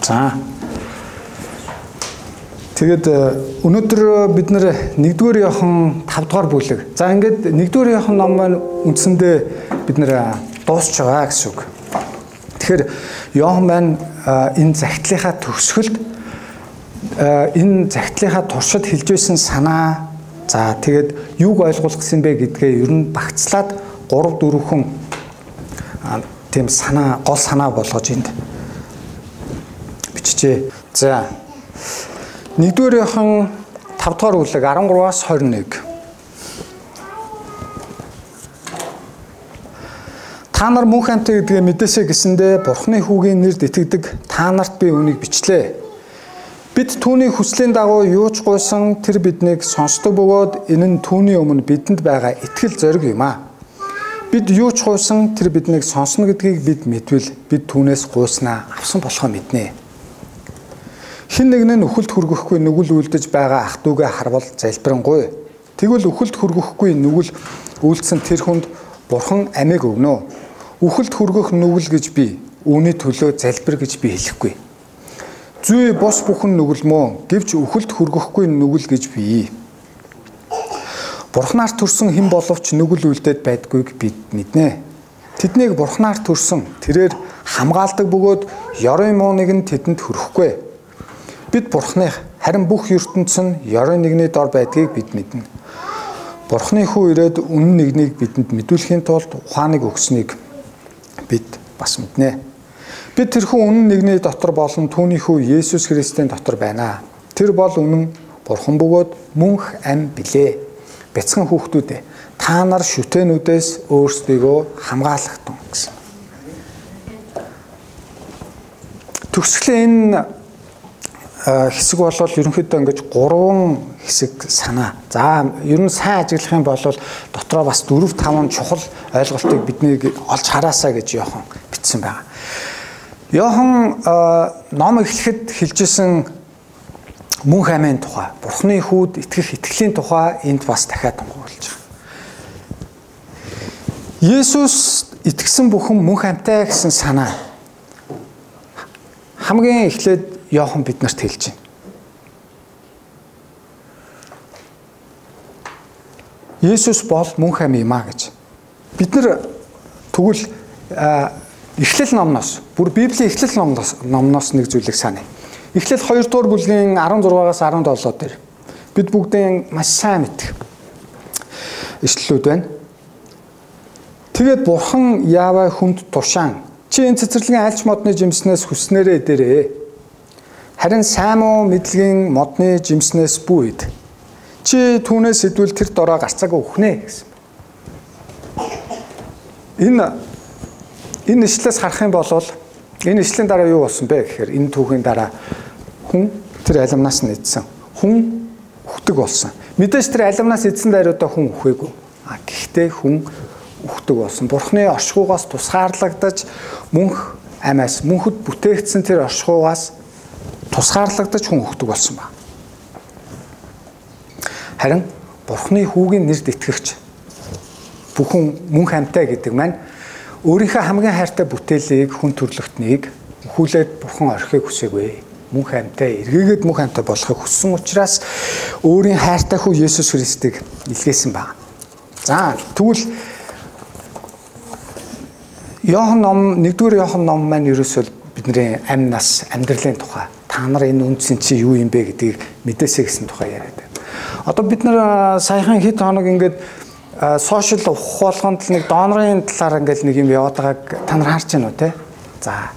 За. Тэгээд өнөөдөр бид нэр 1-р Иохан 5-р бүлэг. За ингээд 1-р Иохан ном маань үндсэндээ бид нэр дуусч байгаа гэсэн үг. Тэгэхээр Иохан маань энэ захидлынхаа төгсгөлд энэ захидлынхаа туршид хэлж байсан санаа, за тэгээд юуг ойлгуулах гэсэн бэ гэдгээ ер нь багцлаад 3-4хэн тийм санаа, гол санаа болгож энд бичжээ. За 1-р Иохан 5-р бүлэг 13-аас 21. Та нар мөнх амьтан гэдгээ мэдээсэй гэсэндээ Бурхны хүүгийн нэрд итгэдэг та нарт би үүнийг бичлээ. Бид түүний хүслийн дагуу юу ч гуйсан тэр биднийг сонсдог бөгөөд энэ нь түүний өмнө бидэнд байгаа итгэл зориг юм аа. Бид юу ч гуйсан тэр биднийг сонсно гэдгийг бид мэдвэл бид түүнээс гуйснаа авсан болохоо мэднэ. Хэн нэг нь үхэлд хүргэхгүй нүгэл үлдэж байгаа ах дүүгээ харвал залбирanгүй. Тэгвэл үхэлд хүргэхгүй нүгэл үлдсэн тэр хүнд Бурхан амийг өгнө. Үхэлд хүргэх нүгэл гэж би үүний төлөө залбир гэж би хэлэхгүй. Зүй бус бүхэн нүгэл мөн, гэвч үхэлд хүргэхгүй нүгэл гэж би. Бурханаар төрсөн хэн боловч нүгэл үлдээд байдгүйг бид мэднэ. Тэднийг Бурханаар төрсөн тэрээр хамгаалдаг бөгөөд ёрын муу нэг нь тэдэнд хүрэхгүй. Бид Бурханых, харин бүх ертөнц нь ёрын нэгний дор байдгийг бид мэднэ. Бурханы хүү ирээд үнэн нэгнийг бидэнд мэдүүлэхийн тулд ухааныг өгсөнийг бид бас мэднэ. Бид тэрхүү үнэн нэгний дотор болон түүний хүү Есүс Христийн дотор байна. Тэр бол үнэн Бурхан бөгөөд мөнх ам билээ. Бяцхан хүүхдүүд ээ, та нар шүтээнүүдээс өөрсдийгөө хамгаалахтун гэсэн. Төгсгөлийн энэ хэсэг бол ерөнхийдөө ингэж 3 хэсэг санаа. За ер нь сайн ажиглах юм бол дотроо бас 4-5 чухал ойлголтыг бидний олж хараасаа гэж Иохан бичсэн байгаа. Иохан ном эхлэхэд хэлжсэн мөнх амийн тухай, Бурхны хүүд итгэх итгэлийн тухай энд бас дахиад тунхаглаж байгаа. Есүс итгэсэн бүхэн мөнх амьтай гэсэн санаа хамгийн эхлээд Иохан биднэрт хэлж байна. Есүс бол мөнх ам юм а гэж. Бид нар тэгвэл Эхлэл номноос, бүр Библийн Эхлэл номноос нэг зүйлийг саная. Эхлэл 2 дугаар бүлгийн 16-аас 17 дээр бид бүгдийн маш сайн мэдэх ишлэлүүд байна. Тэгээд Бурхан Яавэ хүнд тушаан чи энэ цэцэрлэгийн альч модны жимснээс хүснээрээ дээрээ. Харин сайн муу мэдлэгийн модны жимснээс бүү ид. Чи түүнээс идвэл тэр дороо гарцаагүй үхнэ гэсэн. Энэ ишлээс харах юм бол энэ ишлийн дараа юу болсон бэ гэхээр энэ түүхийн дараа хүн тэр алимнаас нь идсэн. Хүн үхдэг болсон. Мэдээж тэр алимнаас идсэн даруйдаа хүн үхээгүй. А гэхдээ хүн үхдэг болсон. Бурхны оршихугаас тусгаарлагдаж мөнх амиас мөнхөд бүтээгдсэн тэр оршихугаас тусгаарлагдаж хүн үхдэг болсон ба. Харин Бурхны хүүгийн нэрд итгэгч бүхэн мөнх амьтай гэдэг маань өөрийнхөө хамгийн хайртай бүтээлийг хүн төрлөختнийг өхүүлээд Бурхан орхихыг хүсээгүй. Мөнх амьтай, эргээгээд мөнх амьтай болохыг хүссэн учраас өөрийн хайртай хүү Есүс Христийг илгээсэн байна. За тэгвэл Иохан ном 1-р Иохан ном маань ерөөсөө бидний амь нас амьдралын тухай та нар энэ үндсэн чи юу юм бэ гэдгийг мэдээсэй гэсэн тухай яриад байна. Одоо бид нар саяхан хэд хоног ингээд сошиал ухах болгонд л нэг донорын талаар ингээд нэг юм яваад байгааг та нар харж байна уу те? За.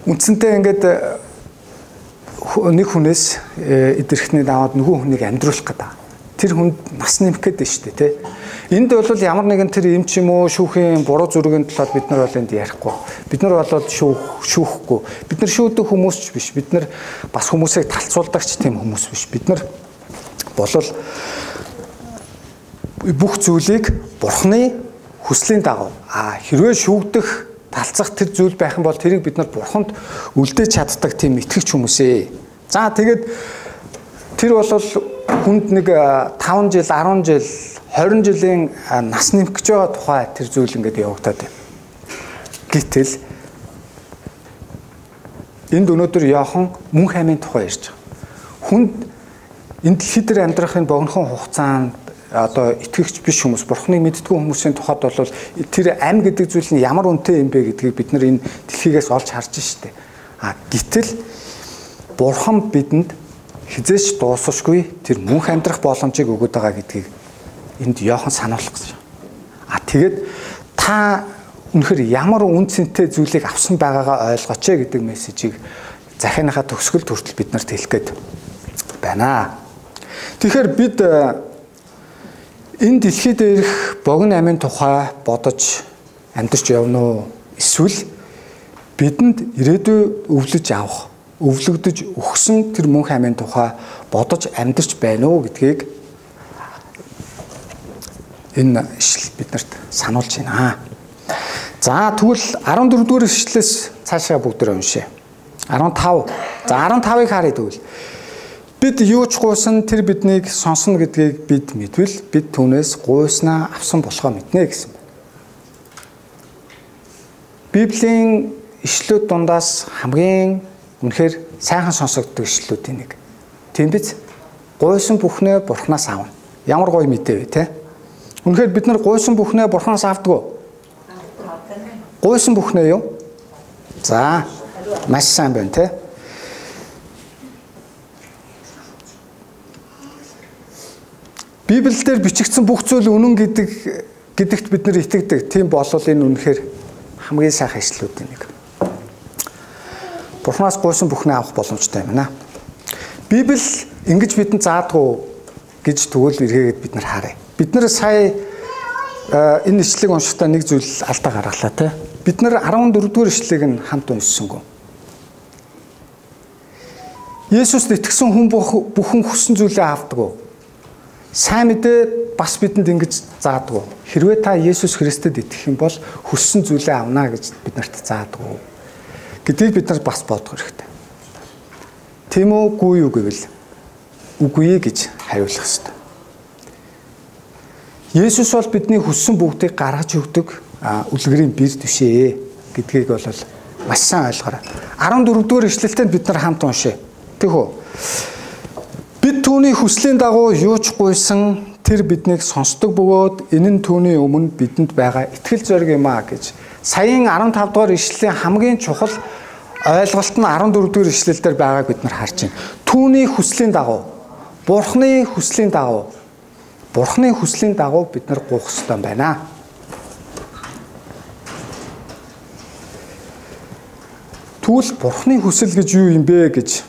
Үндсэндээ ингээд нэг хүнээс эд эрхтний даваад нөгөө хүнийг амьдруулах гэдэг. Тэр хүнд нас нэмэх гэдэг шүү дээ те. Энд бол ямар нэгэн тэр юм ч юм уу шүүхийн буруу зүргийн талаар бид нар бол энд ярихгүй. Бид нар бол шүүхгүй. Бид нар шүүдэг хүмүүс ч биш. Бид нар бас хүмүүсийг талцуулдагч тийм хүмүүс биш. Бид нар болол бүх зүйлийг Бурхны хүслийн дагуу хэрвээ шүүгдэх талцах тэр зүйл байх юм бол тэрийг бид нар Бурханд үлдээж чаддаг тийм итгэгч хүмүүсээ. За тэгээд тэр бол хүнд нэг 5 жил, 10 жил, 20 жилийн нас нэмэх гэж байгаа тухай тэр зүйл ингээд явагдаад байна. Гэтэл Энд өнөөдөр Иохан мөнх амийн тухай ярьж байгаа. Хүнд энэ дэлхий дээр амьдрахын богинохон хугацаанд одоо итгэгч биш хүмүүс, Бурхныг мэддэггүй хүмүүсийн тухайд бол тэр ам гэдэг зүйл нь ямар үнэтэй юм бэ гэдгийг бид нар энэ дэлхийгээс олж харж штэ. А гэтэл Бурхан бидэнд хизээч дуусахгүй тэр мөнх амьдрах боломжийг өгöd байгаа гэдгийг энд Иохан сануулах гэж. А тэгээд та үнэхээр ямар үн цэнтэй зүйлийг авсан байгаагаа ойлгооч ээ гэдэг мессежийг захианыхаа төгсгөлд хүртэл бид нарт хэлэх гээд байна. Тэгэхээр бид энэ дэлхий дээрх богино амийн тухай бодож амьдарч явна уу? Эсвэл бидэнд ирээдүй өвлөж авах, өвлөгдөж өгсөн тэр мөнх амийн тухай бодож амьдарч байна уу гэдгийг энэ ишлэл биднэрт сануулж байна. За тэгвэл 14 дугаар ишлэлээс цаашаа бүгдээр уншъя. 15. За 15-ыг харъя тэгвэл. Бид юу ч гуйсан тэр биднийг сонсно гэдгийг бид мэдвэл бид түүнээс гуйснаа авсан болохоо мэднэ гэсэн байна. Библийн ишлүүд дундаас хамгийн үнэхээр сайхан сонсогддог ишлүүдийн нэг. Тийм биз? Гуйсан бүхнээ Бурханаас авна. Ямар гоё мэдээ вэ, те? Үнэхээр бид нар гуйсан бүхнээ Бурханаас авдаг уу? Гуйсан бүхнээ юу? За, маш сайн байна, те? Библиэлд бичигдсэн бүх зүйл үнэн гэдэгт бид нар итгэдэг. Тийм болвол энэ үнэхээр хамгийн сайхан ишлүүдийн нэг. Бурханаас гуйсан бүхнээ авах боломжтой юм байна. Библи ингэж бидэнд заадгүй гэж тэгвэл эргээгээд бид нар харъя. Бид нар сая энэ ишлэгийг уншихдаа нэг зүйл алдаа гаргалаа, те. Бид нар 14 дугаар ишлэгийг нь хамт уншсангүй. Есүст итгэсэн хүн бүхэн хүссэн зүйлээ авдаг. Сайн мэдээ бас бидэнд ингэж заадаг. Хэрвээ та Есүс Христэд итгэх юм бол хүссэн зүйлээ авна гэж бид нарт заадаг гэдгийг бид нар бас бодох хэрэгтэй. Тийм үү, үгүй юу гэвэл үгүй гэж хариулах ёстой. Есүс бол бидний хүссэн бүгдийг гаргаж өгдөг үлгэрийн бэр түшээ гэдгийг бол маш сайн ойлгоорой. 14 дугаар ишлэлтэй бид нар хамт уншъя. Тэг үү? Бид түүний хүслийн дагуу юу ч гуйсан тэр биднийг сонсдог бөгөөд энэ нь түүний өмнө бидэнд байгаа итгэл зориг юм а гэж. Саяын 15 дугаар ишлэлийн хамгийн чухал ойлголт нь 14 дугаар ишлэл дээр байгааг бид нар харж байна. Түүний хүслийн дагуу, Бурхны хүслийн дагуу, Бурхны хүслийн дагуу бид нар гуйх ёстой байна. Тэгвэл Бурхны хүсэл гэж юу юм бэ гэж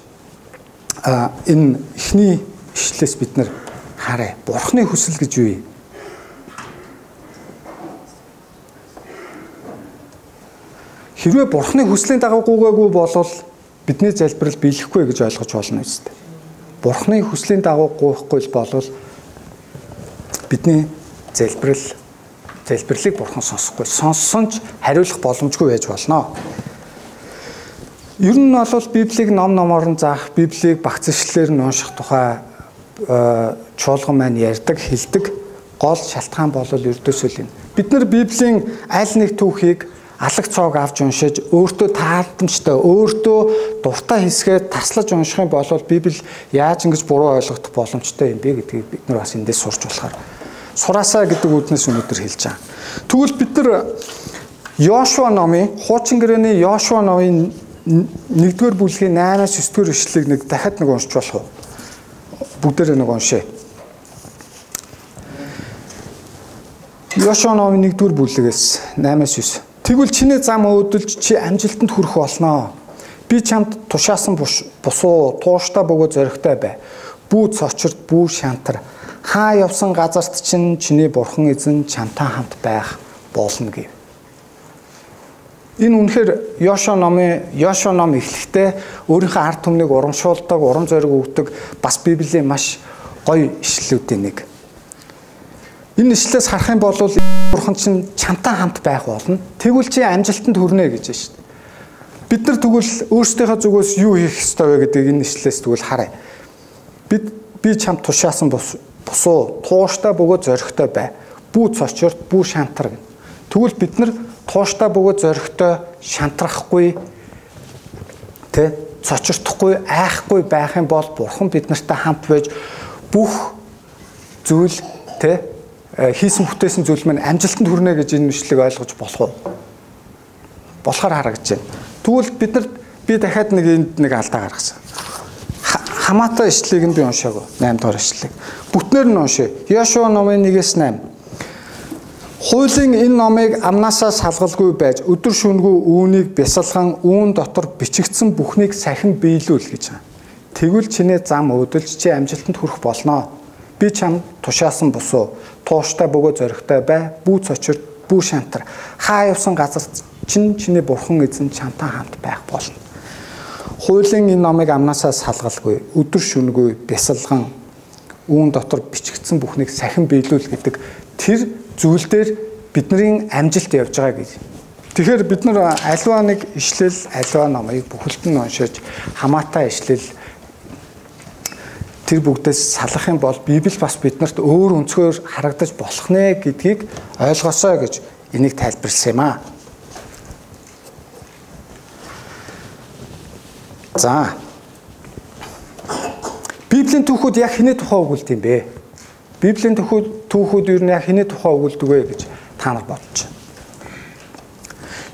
энэ эхний ишлэлээс бид нар харъя. Бурхны хүсэл гэж юу юм? Хэрвээ Бурхны хүслийн дагуу гуйгаагүй болвол бидний залбирал биелэхгүй гэж ойлгож болно үстэй. Бурхны хүслийн дагуу гуйхгүй болвол бидний залбирлыг Бурхан сонсохгүй. Сонссон ч хариулах боломжгүй байж болно. Ер нь бол Библийг ном номоор нь заах, Библийг багц ишлэлээр нь унших тухай чуулган маань ярьдаг, хэлдэг гол шалтгаан бол ердөөсөө л энэ. Бид нар Библийн аль нэг түүхийг алаг цоог авч уншиж, өөртөө тааламжтай, өөртөө дуртай хэсгээ таслаж унших юм бол Библи яаж ингэж буруу ойлгох боломжтой юм бэ гэдгийг бид нар бас эндээс сурч болохоор. Сураасаа гэдэг үднээс өнөөдөр хэлж байгаа. Тэгвэл бид нар Йошуа номын, хуучин гэрээний Йошуа номын 1-р бүлгийн 8-аас 9-р ишлэлийг нэг дахиад нэг уншиж болох уу? Бүгдээрээ нэг уншъя. Йошуа номын 1-р бүлгээс 8-аас 9. Тэгвэл чиний зам өөдөлж чи амжилтанд хүрэх болно. Би чамд тушаасан бусуу, тууштай бөгөөд зоригтой бай. Бүү цочирд, бүү шантар. Хаа явсан газарт чинь чиний бурхан эзэн чамтай хамт байх болно гэв. Энэ үнэхээр Йошуа ном эхлэхдээ өөрийнхөө ард түмнийг урамшуулдаг, урам зориг өгдөг бас Библийн маш гоё ишлэлүүдийн нэг. Энэ ишлэлээс харах юм бол бурхан чинь чамтай хамт байх болно. Тэгвэл чи амжилтанд хүрнэ гэж байна шүү дээ. Бид нар тэгвэл өөрсдийнхөө зүгээс юу хийх ёстой вэ гэдгийг энэ ишлэлээс тэгвэл харъя. Би чамд тушаасан бусуу, тууштай бөгөөд зоригтой бай. Бүү цочирд, бүү шантар гэнэ. Тэгвэл бид нар тууштай бөгөөд зоригтой, шантрахгүй тэ цочирдохгүй, айхгүй байх юм бол Бурхан бид нартай хамт байж бүх зүйл тэ хийсэн бүтээсэн зүйл маань амжилтанд хүрнэ гэж энэ мэтлэг ойлгож болох уу? Болохоор харагдаж байна. Тэгвэл бид нар би дахиад нэг энд нэг алдаа гаргасан. Хамаатай ишлэгийг нь би уншаагүй. 8 дугаар ишлэг. Бүтнээр нь уншъя. Йошуа номын 1-8. Хуулийн энэ номыг амнаасаа салгалгүй байж өдөр шөнөгүй үүнийг бясалган үүн дотор бичигдсэн бүхнийг сахин биелүүл гэж байгаа. Тэгвэл чиний зам өөдөлж чи амжилтанд хүрэх болно. Би чамд тушаасан бусуу тууштай бөгөө зоригтой бай, бүү цочирд, бүү шантар. Хаа явсан газар чин чиний бурхан эзэн чамтай хамт байх болно. Хуулийн энэ номыг амнаасаа салгалгүй, өдөр шөнөгүй бясалган үүн дотор бичигдсэн бүхнийг сахин биелүүл гэдэг тэр зүйл дээр бидний амжилт явж байгаа гэж. Тэгэхээр бид нар альва нэг ишлэл, альва номыг бүхэлд нь уншиж хамаатай ишлэл тэр бүгдээс салах юм бол Библи бас биднэрт өөр өнцгөр харагдаж болох нэ гэдгийг ойлгосоо гэж энийг тайлбарласан юм аа. За. Библийн түүхүүд яг хэний тухай өгүүлдэг юм бэ? Библийн түүхүүд ер нь яг хэний тухай өгүүлдэг вэ гэж та нар бодож байна.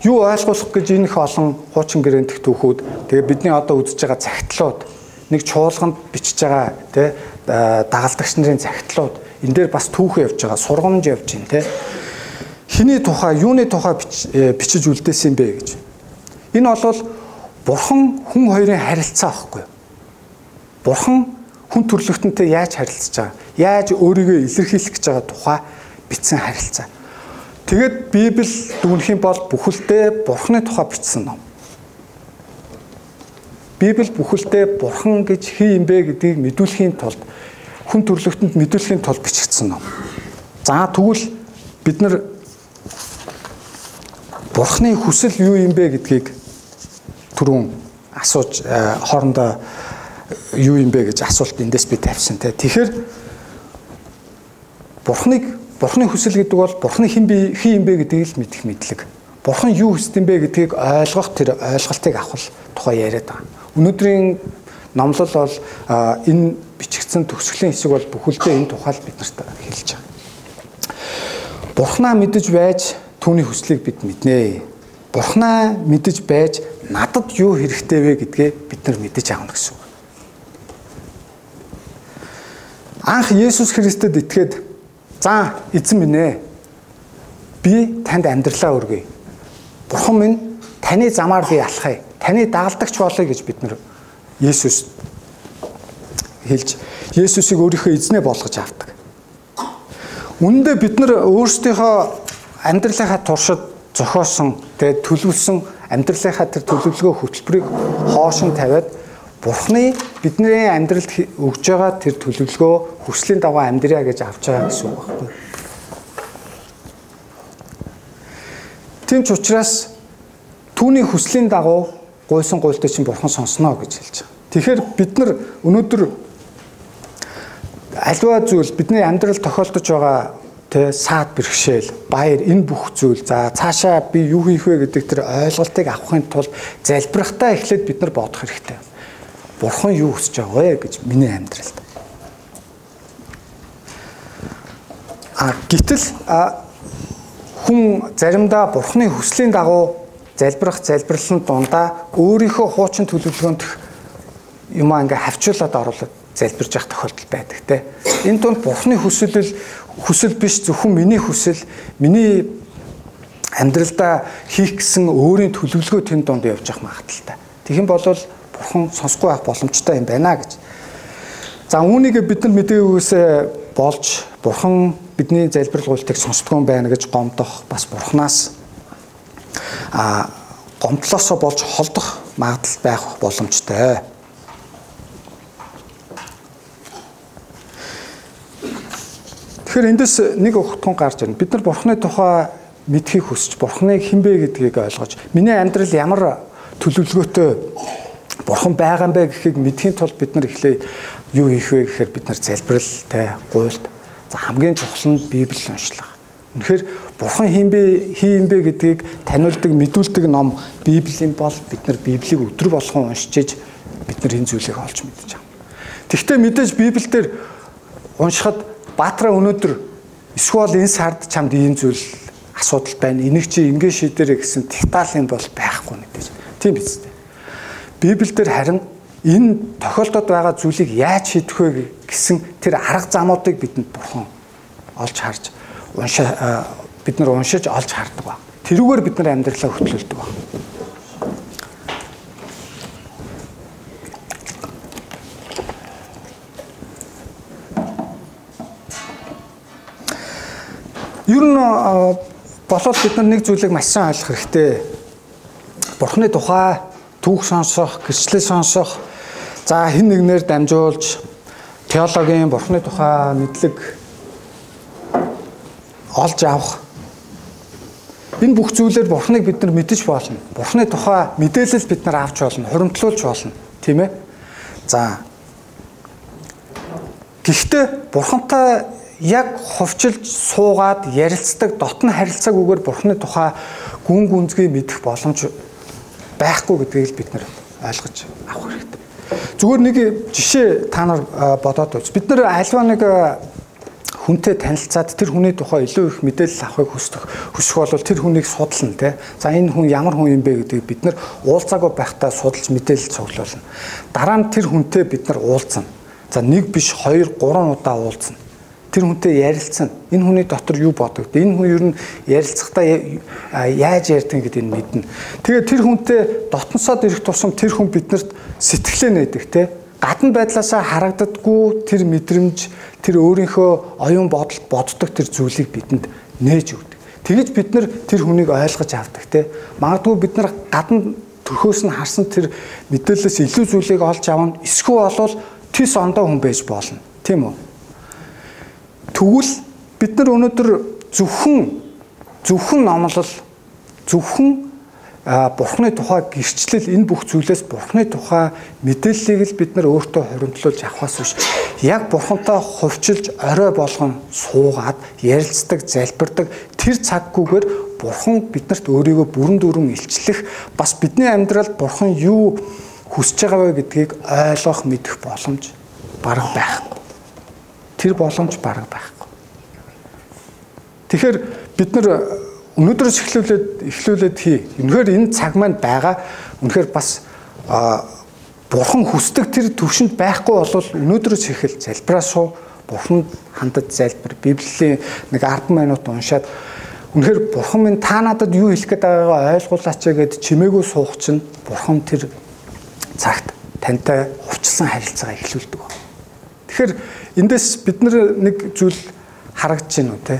Юу ойлгуулах гэж энэ их олон хуучин гэрээн дэх түүхүүд, тэгээ бидний одоо үзэж байгаа цагтлууд, нэг чуулганд бичиж байгаа тэ дагалдагч нарын цагтлууд, энэ дээр бас түүх явж байгаа, сургамж явж байна тэ. Хэний тухай, юуны тухай бичиж үлдээсэн юм бэ гэж. Энэ бол Бурхан хүн хоёрын харилцаа байхгүй юу? Бурхан хүн төрлөختөнтэй яаж харилцаж байгаа, яаж өөрийгөө илэрхийлэх гэж байгаа тухай бичсэн харилцаа. Тэгээд Библи дүгнэх юм бол бүхэлдээ Бурханы тухай бичсэн ном. Библи бүхэлдээ Бурхан гэж хий юм бэ гэдгийг мэдүүлэхийн тулд, хүн төрлөختөнд мэдүүлэхийн тулд бичигдсэн ном. За тэгвэл бид нар Бурханы хүсэл юу юм бэ гэдгийг түрүүн асууж хоорондоо юу юм бэ гэж асуулт эндээс би тавьсан те. Тэгэхээр Бурханы хүсэл гэдэг бол Бурханы хэн юм бэ гэдгийг л мэдэх мэдлэг. Бурхан юу хүсдэг юм бэ гэдгийг ойлгох тэр ойлголтыг авах тухай яриад байгаа. Өнөөдрийн номлол бол энэ бичигдсэн төгсгөлийн хэсэг бол бүхэлдээ энэ тухай л бид нарт хэлж байгаа. Бурханаа мэдэж байж түүний хүслийг бид мэднэ. Бурханаа мэдэж байж надад юу хэрэгтэй вэ гэдгээ бид нар мэдэж авна гэсэн үг. Анх Есүс Христэд итгээд, за эзэн минь ээ, би танд амьдралаа өргөе. Бурхан минь, таны замаар би алхая. Таны дагалдагч болъё гэж бид нар Есүс хэлж, Есүсийг өөрийнхөө эзнээ болгож авдаг. Үнэндээ бид нар өөрсдийнхөө амьдралынхаа туршид зохиосон, тэгээд төлөвлөсөн амьдралынхаа тэр төлөвлөгөө хөтөлбөрийг хоошин тавиад Бурхны бидний амьдралд өгж байгаа тэр төлөвлөгөө хүслийн дагуу амьдрья гэж авч байгаа гэсэн үг байхгүй. Тийм ч учраас түүний хүслийн дагуу гуйсан гуйлтыг чинь Бурхан сонсно гэж хэлж байгаа. Тэгэхээр бид нар өнөөдөр аливаа зүйл бидний амьдрал тохиолдож байгаа тэ саад бэрхшээл, баяр энэ бүх зүйл, за цаашаа би юу хийх вэ гэдэг тэр ойлголтыг авахын тулд залбирахтаа эхлээд бид нар бодох хэрэгтэй. Бурхан юу хүсэж байгаа вэ гэж миний амьдралд. Гэтэл хүн заримдаа Бурханы хүслийн дагуу залбирах залбирлын дундаа өөрийнхөө хуучин төлөвлөгөөнд юмаа ингээ хавчуулаад оруулаад залбирж явах тохиолдол байдаг те. Энэ тунд Бурханы хүсэл биш, зөвхөн миний хүсэл, миний амьдралдаа хийх гэсэн өөрийн төлөвлөгөө тэн дунд явж явах магадлалтай. Тэгэх юм бол Бурхан сонсохгүй байх боломжтой юм байна гэж. За үүнийг бид нар мэдээгүйсээ болж Бурхан бидний залбирал гуйлтыг сонсдгоо байна гэж гомдох, бас Бурханаас гомдлоосоо болж холдох магадлал байх боломжтой. Тэгэхээр эндээс нэг ухтун гарч ирнэ. Бид нар Бурханы тухай мэдхийг хүсэж, Бурханыг хэн бэ гэдгийг ойлгож, миний амьдрал ямар төлөвлөгөөтэй Бурхан байгаа юм бэ гэхийг мэдхийн тулд бид нар эхлээ юу хийх вэ гэхээр бид нар залбирал, тэ, гуйлт. За хамгийн чухал нь Библи уншлага. Үнэхээр Бурхан хин бэ гэдгийг таниулдаг, мэдүүлдэг ном Библийн бол бид нар Библийг өдөр болгон уншиж бид нар энэ зүйлийг олж мэдэж байгаа. Тэгвэл мэдээж Библиэлд уншихад Баатраа өнөөдөр эсвэл энэ сард чамд ийм зүйл асуудал байна. Энийг чи ингэ шийдэрэй гэсэн деталь юм бол байхгүй мэдээж. Тийм биз дээ. Библиэлд харин энэ тохиолдолд байгаа зүйлийг яаж шийдэх вэ гэсэн тэр арга замуудыг бидэнд Бурхан олж харж уншаа бид нар уншиж олж хардаг ба. Тэрүүгээр бид нар амьдралаа хөтлүүлдэг ба. Ер нь болоод бид нар нэг зүйлийг маш сайн ойлгох хэрэгтэй. Бурхны тухай түүх сонсох, гэрчлэл сонсох, за хэн нэгнээр дамжуулж теологийн Бурхны тухай мэдлэг олж авах. Энэ бүх зүйлээр Бурхныг бид нар мэдэж болно. Бурхны тухай мэдээлэл бид нар авч болно, хуримтлуулж болно, тийм ээ? За. Гэхдээ Бурхантай яг хувьчилж суугаад ярилцдаг дотн харилцаагүйгээр Бурхны тухай гүн гүнзгий мэдэх боломж байхгүй гэдгийг л бид нар ойлгож авах хэрэгтэй. Зүгээр нэг жишээ та нар бодоод үз. Бид нар альва нэг хүнтэй танилцаад тэр хүний тухай илүү их мэдээлэл авахыг хүсэх бол тэр хүнийг судлана, тий. За энэ хүн ямар хүн юм бэ гэдгийг бид нар уулзаагүй байхдаа судалж мэдээлэл цуглуулна. Дараа нь тэр хүнтэй бид нар уулзна. За нэг биш 2 3 удаа уулзна. Тэр хүнтэй ярилцсан. Энэ хүний дотор юу бодогд? Энэ хүн ер нь ярилцахдаа яаж ярьдаг гэдгийг мэднэ. Тэгээд тэр хүнтэй дотносоод ирэх тусам тэр хүн биднэрт сэтгэлээ нээдэг, тий. Гадна байдлаасаа харагддаггүй тэр мэдрэмж, тэр өөрийнхөө оюун бодолд боддог тэр зүйлийг бидэнд нээж өгдөг. Тэгэж бид нар тэр хүнийг ойлгож авдаг, тий. Магадгүй бид нар гадна төрхөөс нь харсан тэр мэдээлэлээс илүү зүйлийг олж авна. Эсвэл болвол тис ондоо хүн байж болно. Тийм үү? Тэгвэл бид нар өнөөдөр зөвхөн номлол, зөвхөн Бурхны тухай гэрчлэл энэ бүх зүйлээс Бурхны тухай мэдээллийг л бид нар өөртөө хуримтлуулж авахаас биш яг Бурхантай хувьчилж орой болгон суугаад ярилцдаг, залбирдаг тэр цаггүйгээр Бурхан биднэрт өөрийгөө бүрэн дүүрэн илчлэх, бас бидний амьдралд Бурхан юу хүсэж байгаа вэ гэдгийг ойлгох, мэдэх боломж бараг байхгүй. Тэр боломж бараг байхгүй. Тэгэхээр бид нар өнөөдрөөс эхлүүлээд хий. Үнэхээр энэ цаг маань байгаа. Үнэхээр бас Бурхан хүсдэг тэр төвшөнд байхгүй бол өнөөдрөөс эхэл залбираа суу. Бурханд хандаж залбир. Библийн нэг 10 минут уншаад үнэхээр Бурхан минь та надад юу хэлэх гээд байгаагаа ойлгуулаач гэд чимээгүй суух чинь Бурхан тэр цагт тантай хувьчилсан харилцаагаа эхлүүлдэг. Тэгэхээр эндээс бид нар нэг зүйл харагдаж байна уу те?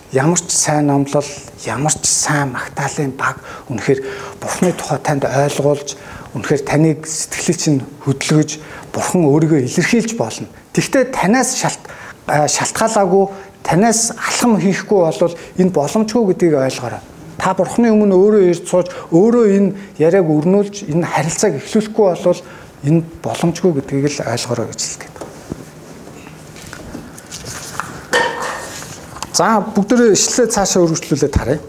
Ямар ч сайн номлол, ямар ч сайн магтаалын баг үнэхээр Бурхны тухай танд ойлгуулж, үнэхээр таныг сэтгэлийг чинь хөдөлгөж, Бурхан өөрийгөө илэрхийлж болно. Тэгвэл танаас шалтгаалаагүй, танаас алхам хийхгүй бол энэ боломжгүй гэдгийг ойлгоорой. Та Бурхны өмнө өөрөө ирж сууж, өөрөө энэ яриаг өрнүүлж, энэ харилцааг эхлүүлэхгүй бол энэ боломжгүй гэдгийг л ойлгоорой гэж хэлдэг. За бүгдээрээ ишлэлээ цаашаа өргөжлүүлээд харъя.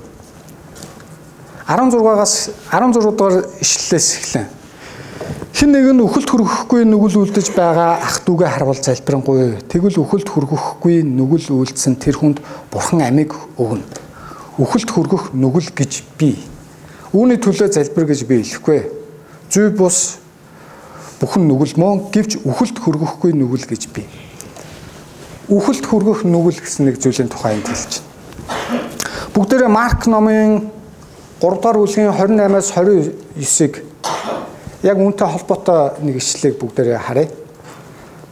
16-аас 16 дугаар ишлэлээс эхлэн. Хэн нэг нь үхэлд хүргэхгүй нүгэл үлдэж байгаа ах дүүгээ харвал залбирангүй. Тэгвэл үхэлд хүргэхгүй нүгэл үлдсэн тэр хүнд Бурхан амийг өгнө. Үхэлд хүргэх нүгэл гэж би. Үүний төлөө залбир гэж би хэлэхгүй. Зүй бус бүхэн нүгэл мөн гэвч үхэлд хүргэхгүй нүгэл гэж би. Үхэлд хүргэх нүгэл гэсэн нэг зүйлийн тухай энд хэлж байна. Бүгдээрээ Марк номын 3 дугаар бүлгийн 28-аас 29-ыг яг үүнтэй холбоотой нэг ишлэлийг бүгдээрээ харъя.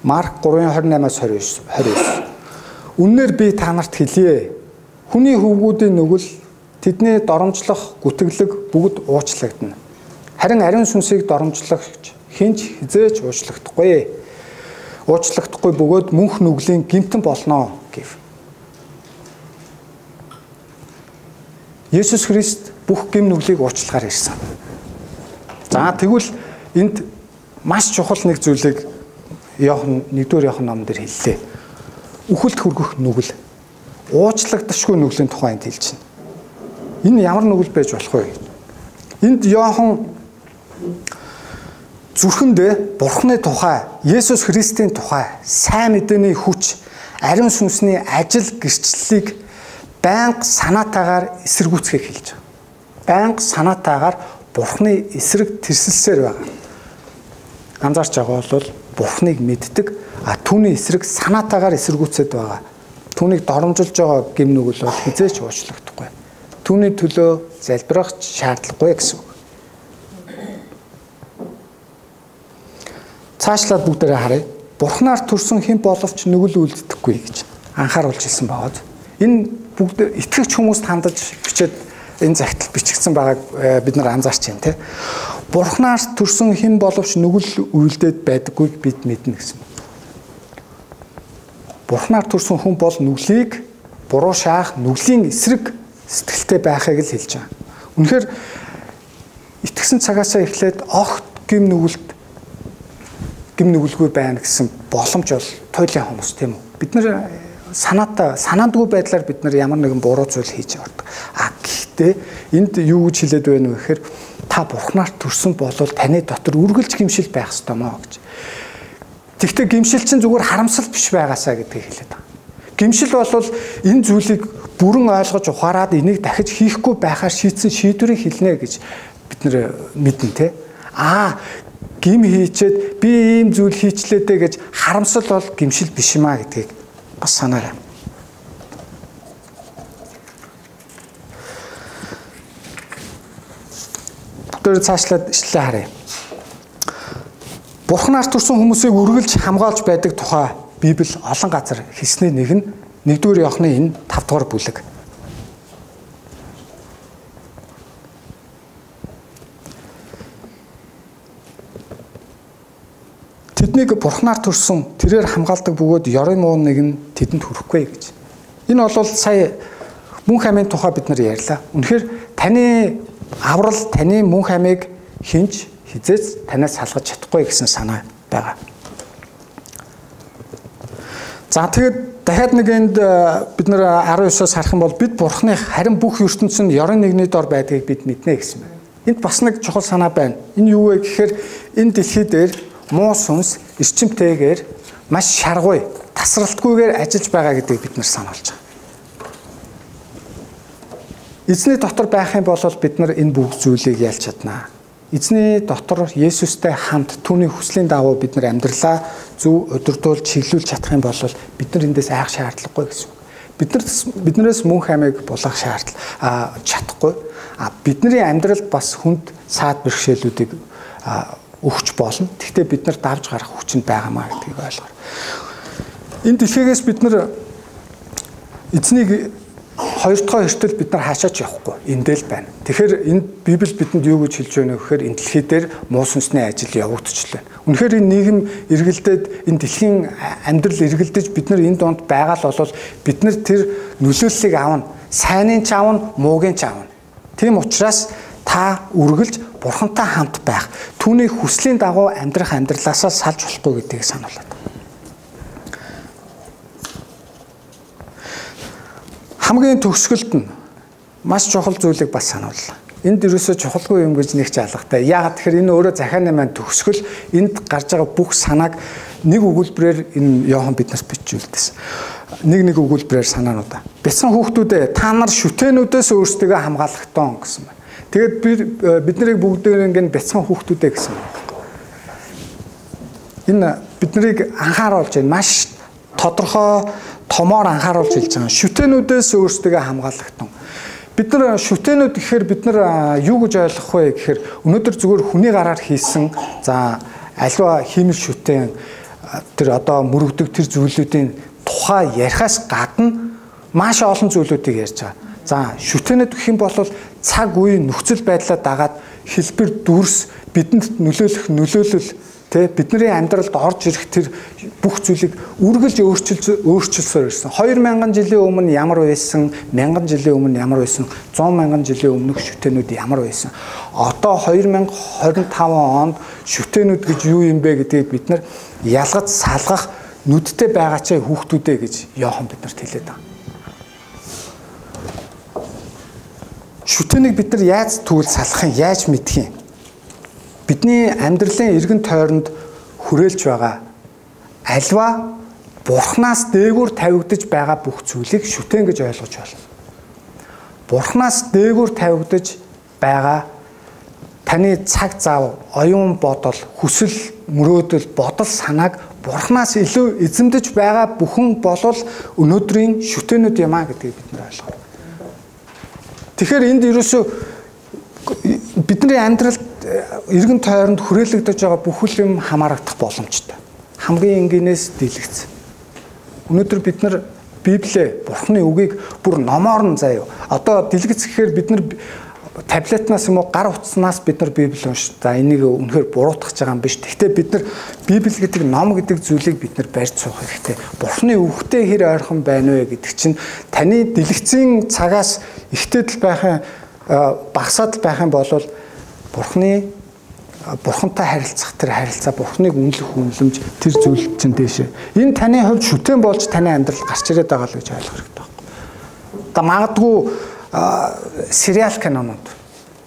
Марк 3:28-аас 29. Үннээр би та нарт хэлье. Хүний хөвгүүдийн нүгэл тэдний доромжлох гүтгэлэг бүгд уучлагдана. Харин ариун сүнсийг доромжлогч хэн ч хэзээ ч уучлагдахгүй. Уучлагдахгүй бөгөөд мөнх нүглийн гэмтэн болно гэв. Есүс Христ бүх гэм нүглийг уучлахаар ирсэн. За тэгвэл энд маш чухал нэг зүйлийг Иохан 1-р Иохан номон дээр хэллээ. Үхэлд хүргэх нүгэл. Уучлагдашгүй нүглийн тухай энд хэлж байна. Энэ ямар нүгэл байж болох вэ? Энд Иохан зүрхэндээ Бурхны тухай, Есүс Христийн тухай, сайн мэдээний хүч, ариун сүнсний ажил гэрчлэлийг байнга санаатаагаар эсэргүүцэхийг хэлж байгаа. Байнга санаатаагаар Бурхны эсрэг тэрсэлсээр байгаа. Анзаарч байгаа бол Бурхныг мэддэг, а түүний эсрэг санаатаагаар эсэргүүцээд байгаа. Түүнийг доромжилж байгаа гэм нүгэл бол хэзээ ч уучлагдахгүй. Түүний төлөө залбирах шаардлагагүй гэсэн үг. Цаашлаад бүгдээрээ харъя. Бурхнаар төрсөн хэн боловч нүгэл үлддэхгүй гэж анхааруулж хэлсэн байгаад. Энэ бүгд итгэгч хүмүүст хандаж бичээд энэ загтал бичигдсэн байгааг бид нар анзаарч байна, тэ. Бурхнаар төрсөн хэн боловч нүгэл үлдээд байдаггүйг бид мэднэ гэсэн. Бурхнаар төрсөн хүн бол нүглийг буруу шаах, нүглийн эсрэг сэтгэлтэй байхыг л хэлж байгаа. Үнэхээр итгэсэн цагаасаа эхлээд огт гэм нүгэлгүй байна гэсэн боломж бол туйлын хүмүүс, тийм үү? Бид нар санаандгүй байдлаар бид нар ямар нэгэн буруу зүйл хийж явдаг. А гэхдээ энд юу гэж хэлээд байна вэ гэхээр та Бурхнаар төрсөн бол таны дотор үргэлж гимшил байх ёстой мó гэж. Тэгэхдээ гимшил чинь зүгээр харамсал биш байгаасаа гэдгийг хэлээд байгаа. Гимшил бол энэ зүйлийг бүрэн ойлгож ухаарад энийг дахиж хийхгүй байхаар шийдсэн шийдвэрийг хэлнэ гэж бид нар мэднэ, тэ. Аа, гим хийчээд би ийм зүйл хийчлээ дээ гэж харамсал бол гимшил биш юм а гэдгийг бас санаарай. Бүгдээр цаашлаад ишлэлээ харъя. Бурхнаар төрсөн хүмүүсийг үргэлж хамгаалж байдаг тухай Библи олон газар хэлсний нэг нь 1-р Иохны энэ 5-р бүлэг. Тэднийг Бурхнаар төрсөн, тэрээр хамгаалдаг бөгөөд ёрын муу нэг нь тэдэнд хүрэхгүй гэж. Энэ бол сая мөн хамийн тухай бид нар ярьлаа. Үнэхээр таны аврал, таны мөн хамийг хинч хизээц танаас салгаж чадахгүй гэсэн санаа байгаа. За тэгээд дахиад нэг энд бид нар 19-оос харах юм бол бид Бурхны харин бүх ертөнц нь ёрын нэгний дор байдгийг бид мэднэ гэсэн байна. Энд бас нэг чухал санаа байна. Энэ юу вэ гэхээр энэ дэлхий дээр муу сүнс эрчимтэйгээр маш шаргуй, тасралтгүйгээр ажиллаж байгаа гэдгийг бид нар сануулж байгаа. Эзний дотор байх юм бол бид нар энэ бүх зүйлийг ялж чаднаа. Эзний дотор Есүстэй хамт түүний хүслийн дагуу бид нар амьдралаа зөв удирдуулж чиглүүлж чадах юм бол бид нар эндээс айх шаардлагагүй гэсэн үг. Биднээс мөн хамийг булаах шаардлага чадахгүй. А бидний амьдралд бас хүнд саад бэрхшээлүүдийг өгч болно. Гэхдээ бид нар давж гарах хүч нь байгаамаа гэдгийг ойлгоор. Энэ дэлхийгээс бид нар эзнийг хоёр дахь эртэл бид нар хаашаач явахгүй. Эндээ л байна. Тэгэхээр энэ Библи бидэнд юу гэж хэлж байна вэ гэхээр энэ дэлхий дээр муу сүнсний ажил явагдчихлаа. Үнэхээр энэ нийгэм эргэлдээд энэ дэлхийн амьдрал эргэлдэж бид нар энэ дунд байгаа л бол бид нар тэр нөлөөллийг авна. Сайныг ч авна, муугийн ч авна. Тийм учраас та үргэлж Бурхантай хамт байх, түүний хүслийн дагуу амьдрах амьдралаасаа салж болохгүй гэдгийг сануулад. Хамгийн төгсгөлд нь маш чухал зүйлийг бас санууллаа. Энд ерөөсөө чухалгүй юм гэж нэг ч алгатай. Яагаад тэгэхээр энэ өөрөө захааны маань төгсгөл, энд гарч байгаа бүх санааг нэг өгүүлбэрээр энэ Иохан биднээс бичүүлдээсэн. Нэг өгүүлбэрээр санаануудаа. Бяцхан хүүхдүүдээ та нар шүтээнүүдээс өөрсдийгөө хамгаалахтон гэсэн байна. Тэгээд бид нарыг бүгдээр ингэ бяцхан хүүхдүүдээ гэсэн байна. Энэ бид нарыг анхааруулж байна. Маш тодорхой томоор анхааруулж хэлж байгаа. Шүтээнүүдээс өөрсдийгөө хамгаалахтон. Бид нар шүтээнүүд гэхээр бид нар юу гэж ойлгох вэ гэхээр өнөөдөр зүгээр хүний гараар хийсэн за аливаа хиймэл шүтээн тэр одоо мөрөгдөг тэр зүйлүүдийн тухай ярихаас гадна маш олон зүйлүүдийг ярьж байгаа. За шүтээнүүд гэх юм бол цаг үе нөхцөл байдлаа дагаад хэлбэр дүрс бидэнд нөлөөлөх нөлөөлөл тэ бидний амьдралд орж ирэх тэр бүх зүйлийг үргэлж өөрчилсөөр ирсэн. 2000 жилийн өмнө ямар байсан, 1000 жилийн өмнө ямар байсан, 100,000 жилийн өмнөх шүтээнүүд ямар байсан. Одоо 2025 онд шүтээнүүд гэж юу юм бэ гэдгийг бид нар ялгаж салгах нүдтэй байгаа ч хүүхдүүдээ гэж Иохан биднэрт хэлээд байгаа. Шүтээнийг бид нар яаж тэгвэл салах юм, яаж мэдэх юм? Бидний амьдралын эргэн тойронд хүрээлж байгаа альва Бурханаас дээгүүр тавигдаж байгаа бүх зүйлийг шүтэн гэж ойлгож байна. Бурханаас дээгүүр тавигдаж байгаа таны цаг зав, оюун бодол, хүсэл, мөрөөдөл, бодол санааг Бурханаас илүү эзэмдэж байгаа бүхэн болол өнөөдрийн шүтэнүүд юм а гэдгийг бид нар ойлгоно. Тэгэхээр энд ерөөсөө бидний амьдралд эргэн тойронд хүрээлэгдэж байгаа бүхэл юм хамаарагдах боломжтой. Хамгийн энгийнээс дийлэгц. Өнөөдөр бид нар Библиэ, Бурхны үгийг бүр номоор нь заяа. Одоо дэлгэц гэхээр бид нар таблетнаас юм уу гар утаснаас бид нар Библи унш. За энийг үнэхээр буруутгах байгаа юм биш. Гэхдээ бид нар Библи гэдэг ном гэдэг зүйлийг бид нар барьж суух хэрэгтэй. Бурхны үгтэй хэр ойрхон байна вэ гэдэг чинь таны дэлгэцийн цагаас ихтэй л байх юм, багасаад л байх юм бол Бурхны Бурхантай харилцах тэр харилцаа, Бурхныг үнэлэх үнэлэмж тэр зүйл чинь дээшээ. Энэ таны хувьд шүтэн болж таны амьдрал гарч ирээд байгаа л гэж ойлгох хэрэгтэй байхгүй. Одоо магадгүй сериал кинонууд.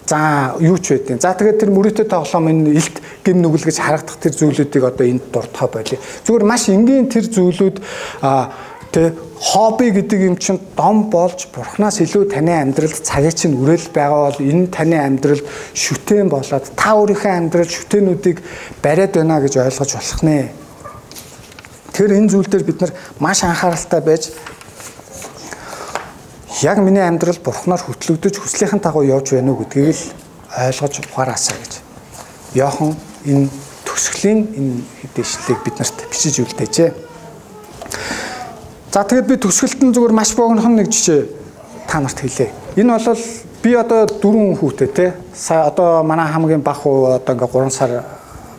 За юу ч байдیں۔ За тэгээд тэр мөрөөдөө тоглоом энэ илт гим нүгэл гэж харагдах тэр зүйлүүдийг одоо энд дурдхаа болио. Зүгээр маш энгийн тэр зүйлүүд тэ хобби гэдэг юм чинь дом болж Бурханаас илүү таны амьдралд цагийг чинь үрээл байгаа бол энэ таны амьдралд шүтэн болоод та өөрийнхөө амьдрал шүтэнүүдийг бариад байна гэж ойлгож болох нэ. Тэгэхээр энэ зүйл дээр бид нар маш анхааралтай байж яг миний амьдрал Бурханаар хөтлөгдөж хүслийнхэн дагуу явж байна уу гэдгийг л ойлгож ухаараасаа гэж. Иохан энэ төгсгөлийн энэ хэдийшлийг бид нарт бичиж үлдээжээ. За тэгээд би төгсгөлт нь зүгээр маш богинохон нэг жишээ та нарт хэлье. Энэ бол би одоо 4 хүүтэй те. Сая одоо манай хамгийн бага хүү одоо ингээ 3 сар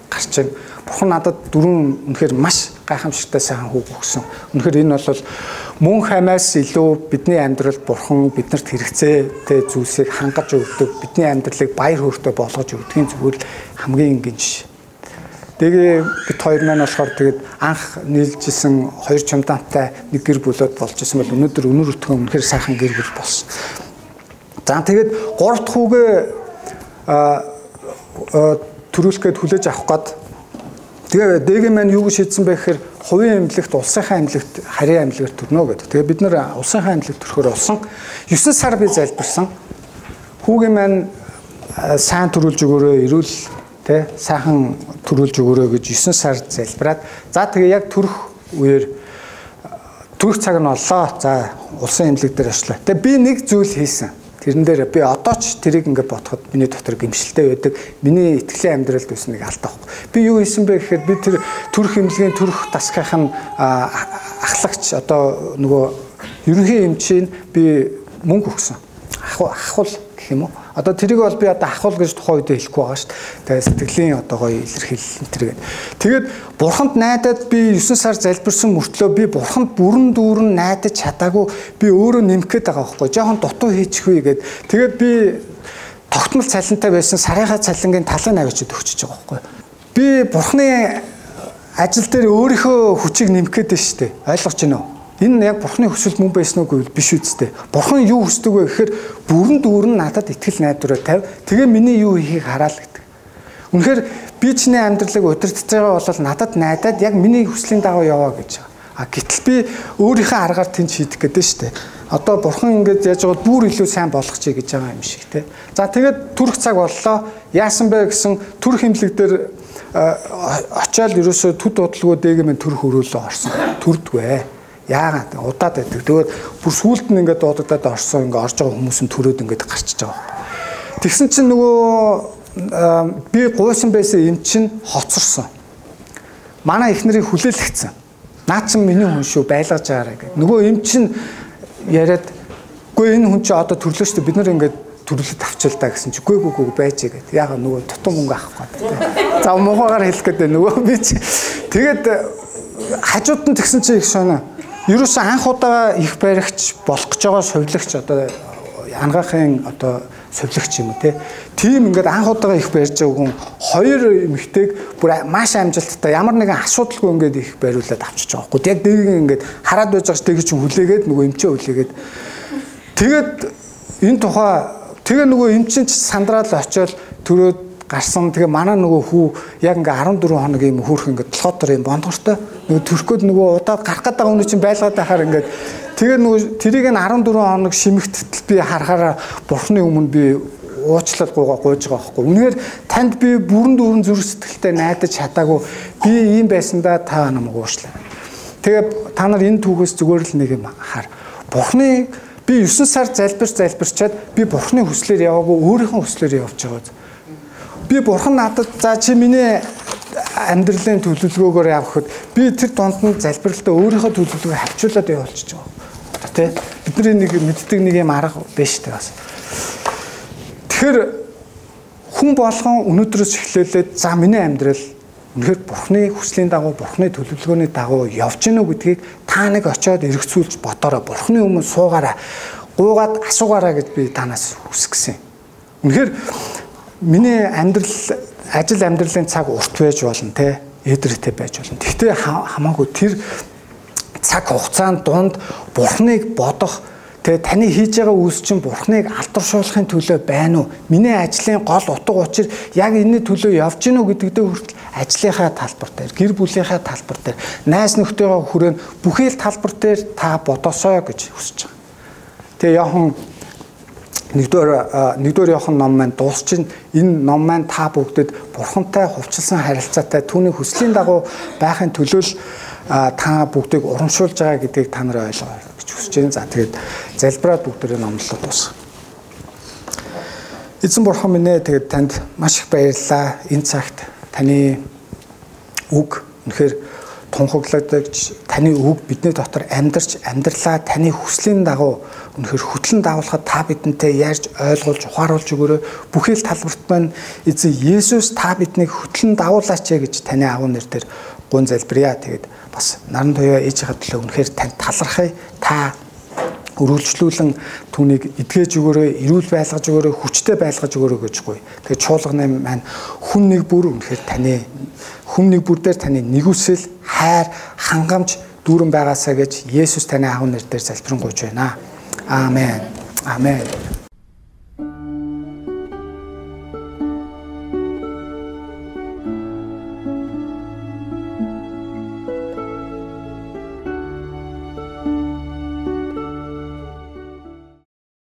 гарч байна. Бурхан надад 4 үнэхээр маш гайхамшигтай сайхан хүүг өгсөн. Үнэхээр энэ бол мөн хамаас илүү бидний амьдралд Бурхан биднэрт хэрэгцээтэй зүйлсийг хангаж өгдөг, бидний амьдралыг баяр хөөртэй болгож өгдгийн зүгээр л хамгийн энгийн жишээ. Тэгээ бид хоёр маань болохоор тэгээд анх нийлжсэн 2 чемодантай нэг гэр бүлүүд болж исэн бол өнөөдөр өнөр өтгөн үнэхээр сайхан гэр бүл болсон. За тэгээд 3 дахь хүүгээ төрүүлэх гээд хүлээж авах гээд тэгээ дээг маань юу гэж шийдсэн бэ гэхээр хувийн эмнэлэгт, улсынхаа эмнэлэгт харийн эмнэлгээр төрнө гэдэг. Тэгээ бид нар улсынхаа эмнэлэгт төрөхөөр болсон. 9 сар би залбирсан. Хүүгийн маань сайн төрүүлж өгөөрэй, эрүүл тэ сайхан төрүүлж өгөөрэй гэж 9 сар залбираад за тэгээ яг төрөх үеэр төрөх цаг нь боллоо. За улсын эмнэлэг дээр очлоо. Тэгээ би нэг зүйл хийсэн. Тэрэн дээр би одоо ч тэрийг ингээд бодоход миний дотор гимшилтэй байдаг. Миний итгэлийн амьдралд байсан нэг алдаа байхгүй. Би юу хийсэн бэ гэхээр би тэр төрөх эмнэлгийн төрөх дасгах нь ахлагч одоо нөгөө ерөнхий эмчийн би мөнгө өгсөн. Ахвал гэх юм уу? Одоо тэрийг бол би одоо ахвал гэж тухайн үед хэлэхгүй байгаа шүү дээ. Тэгээ сэтгэлийн одоо гоё илэрхийлэл энэ төр гээд. Тэгээд Бурханд найдаад би 9 сар залбирсан мөртлөө би Бурханд бүрэн дүүрэн найдаж чадаагүй би өөрөө нэмэх гээд байгаа байхгүй. Жохон дутуу хийчихвээ гээд. Тэгээд би тогтмол цалинтай байсан сарынхаа цалингийн талын авчид өгчөж байгаа байхгүй. Би Бурханы ажил дээр өөрийнхөө хүчийг нэмэх гээд байна шүү дээ. Ойлгож байна уу? Энэ яг Бурхны хүсэл мөн байсан уу гэвэл биш үсттэй. Бурхан юу хүсдэг вэ гэхээр бүрэн дүүрэн надад итгэл найдвараа тавь. Тэгээ миний юу хийхийг хараал гэдэг. Үнэхээр би чиний амьдралыг удирдах байгаа бол надад найдаад яг миний хүслийн дагуу яваа гэж байгаа. А гэтэл би өөрийнхөө аргаар тэнд шийдэх гэдэг нь шүү дээ. Одоо Бурхан ингээд яаж байгаа бүр илүү сайн болгочих гэж байгаа юм шиг те. За тэгээд төрөх цаг боллоо. Яасан бэ гэсэн төрөх эмнэлэг дээр очиад ерөөсөө төд удалгүй дээгэмэн төрөх өрөөлөө орсон. Төрдгөө. Яагаад удаад байдаг. Тэгээд бүр сүүлд нь ингээд дуудагдаад орсон ингээд орж байгаа хүмүүс нь төрөөд ингээд гарчиж байгаа. Тэгсэн чинь нөгөө би гуйсан байсан юм чинь хоцорсон. Манай их нарыг хүлээлгцэн. Наад чинь миний хүн шүү байлгаж байгаарай гэдэг. Нөгөө юм чинь яриад үгүй энэ хүн чинь одоо төрлөө шүү дээ. Бид нар ингээд төрлөд авчил та гэсэн чи үгүй үгүй байж гээд. Яагаад нөгөө тутам мөнгө авах гээд. За муухайгаар хэлэх гэдэг нөгөө би чи тэгээд хажууд нь тэгсэн чи их сонио. Ерөөсөө анх удаага их баригч болох гэж байгаа сувилагч одоо ангаахын одоо сувилагч юм уу те. Тийм ингээд анх удаага их барьж байгаа хүн хоёр эмэгтэйг бүр маш амжилттай ямар нэгэн асуудалгүй ингээд их бариулаад авчиж байгаа байхгүй. Яг дэгийг ингээд хараад байж байгаа ч дэгийг чинь хүлээгээд нөгөө эмчээ хүлээгээд. Тэгээд энэ тухай Тэгээ нөгөө эмчин ч сандраал очиод төрөөд гарсан. Тэгээ манай нөгөө хүү яг ингээ 14 хоног юм хөөрх ингээ толгой дор юм бондгортой. Нөгөө төрхөд нөгөө удаад гарах гэдэг хүн чинь байлгаад байхаар ингээ тэгээ нөгөө тэрийг нь 14 хоног шимэгтэл би харахаараа бурхны өмнө би уучлал гуйгаа гуйж байгаа байхгүй. Үнэхээр танд би бүрэн дүүрэн зүрх сэтгэлтэй найдаж чадаагүй. Би ийм байсандаа та намайг уучлаа. Тэгээ та нар энэ түүхээс зүгээр л нэг юм хар. Бурхны би 9 сар залбирчаад би бурхны хүслээр яваагүй өөрийнхөө хүслээр явж байгаа. Би бурхан надад за чи миний амьдралын төлөвлөгөөгөөр явхад би тэр дунд нь залбиралтаа өөрийнхөө төлөвлөгөөг хавчуулаад явуулчих байгаа. Тэ? Бидний нэг мэддэг нэг юм арга биш үү бас. Тэгэхээр хүн болгон өнөөдрөөс эхлүүлээд за миний амьдрал үнэхээр бурхны хүслийн дагуу, бурхны төлөвлөгөөний дагуу явж гинүү гэдгийг та нэг очиод эргцүүлж бодоорой. Бурхны өмнө суугаарай, гуйгаад асуугаарай гэж би танаас хүсгэсэн. Үнэхээр миний амьдрал, ажил амьдралын цаг урт байж болно, тэ, эдрэтэ байж болно. Гэхдээ хамаагүй тэр цаг хугацаанд дунд бурхныг бодох. Тэгээ таны хийж байгаа үйлс чинь бурхныг алдаршуулахын төлөө байна уу? Миний ажлын гол утга учир яг энэний төлөө явж гинүү гэдэгдээ хүртэл ажлынхаа талбар дээр, гэр бүлийнхаа талбар дээр, найз нөхдөйгөө хүрэн бүхий л талбар дээр та бодосоо гэж хүсэж байгаа. Тэгээ Иохан нэгдүгээр Иохан ном маань дуусчин. Энэ ном маань та бүгдэд бурхантай хувьчилсан харилцаатай түүний хүслийн дагуу байхын төлөө л та бүгдийг урамшуулж байгаа гэдгийг та нар ойлгоорой гэж хүсэж байна. За тэгээд залбираад бүгдээрээ номлолоо дуусгая. Эзэн бурхан минь ээ, тэгээд танд маш их баярлалаа. Энэ цагт таны үг үнэхээр тунхаглагдаж, таны үг бидний дотор амьдарч, амьдралаа таны хүслийн дагуу үнэхээр хөтлөн дагуулхад та бидэнтэй ярьж, ойлгуулж, ухааруулж өгөөрэй. Бүхий л талбарт маань эзэн Есүс та биднийг хөтлөн дагуулаач гэж таны агуу нэр дээр гүн залбирая. Тэгээд бас наран туяа ээжийнхээ төлөө үнэхээр танд талархъя. Та өргөлжлүүлэн түүнийг эдгэж өгөөрэй, эрүүл байлгаж өгөөрэй, хүчтэй байлгаж өгөөрэй гэж гуй. Тэгээд чуулганы маань хүн нэг бүр үнэхээр таны хүн нэг бүр дээр таны нэгүсэл, хайр, хангамж дүүрэн байгаасаа гэж Есүс таны агуу нэр дээр залбирanгуйж байна. Аамен. Аамен.